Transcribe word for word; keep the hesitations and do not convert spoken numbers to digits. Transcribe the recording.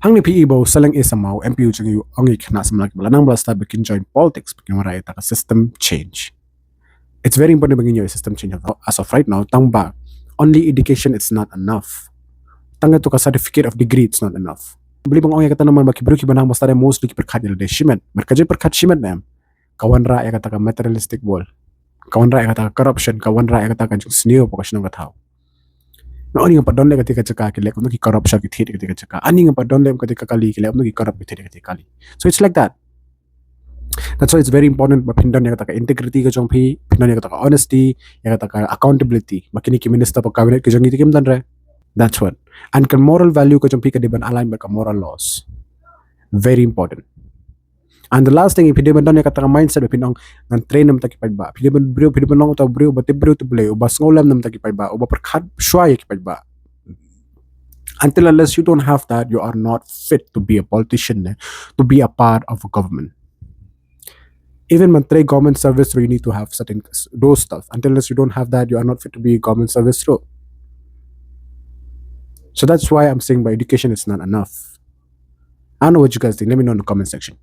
Hangne phi i ba u Saleng A Sangma, u M P u jong ngi, u ong ïa ki khynnah samla kiba la nang ba la stad ba kin join politics, ba kin wanrah ïa kata ka system change. It's very important ba ngin ïoh ïa system change as of right now, tang ba only education, it's not enough. Tang ïa tu ka certificate of degree, it's not enough. Balei ba nga ong ïa kata? Namar ba ki briew kiba nang ba stad mostly ki pyrkhat ïa lade shimet. Bad ka jingpyrkhat shimet ne em, ka wanrah ïa kata ka materialistic world. Ka wanrah ïa kata ka corruption, ka wanrah ïa kata ka jingsniew hapoh ka shnong ka thaw. Na, ani ngam pat don leh kata ka jaka, ki leh kumno ki corrupt sha, ki thied kata ka jaka. Ani ngam pat don leh kata ka kali, ki leh kumno ki corrupt, ki thied kata ka kali. So it's like that. That's why it's very important ba phin don ïa kata ka integrity ka jong phi, phin don ïa kata ka honesty, ïa kata ka accountability. Ba kine ki minister bad cabinet ki jong ngi te kim don re. That's what. And ka moral value ka jong phi ka dei ban align bad ka moral laws. Very important. And the last thing, if phi dei ban don ïa kata ka mindset ba phin ong ngan train na bynta ki paidbah. Phi dei ban briew, phi dei ban long uta u briew uba tip briew tip Blei, uba sngewlem na bynta ki paidbah, uba pyrkhat shuwa ïa ki paidbah. Until unless you don't have that, you are not fit to be a politician, eh, to be a part of a government. Even ban trei government service, you need to have certain s-, those stuff. Until unless you don't have that, you are not fit to be a government service role. So that's why I'm saying by education, it's not enough. I don't know what you guys think. Let me know in the comment section.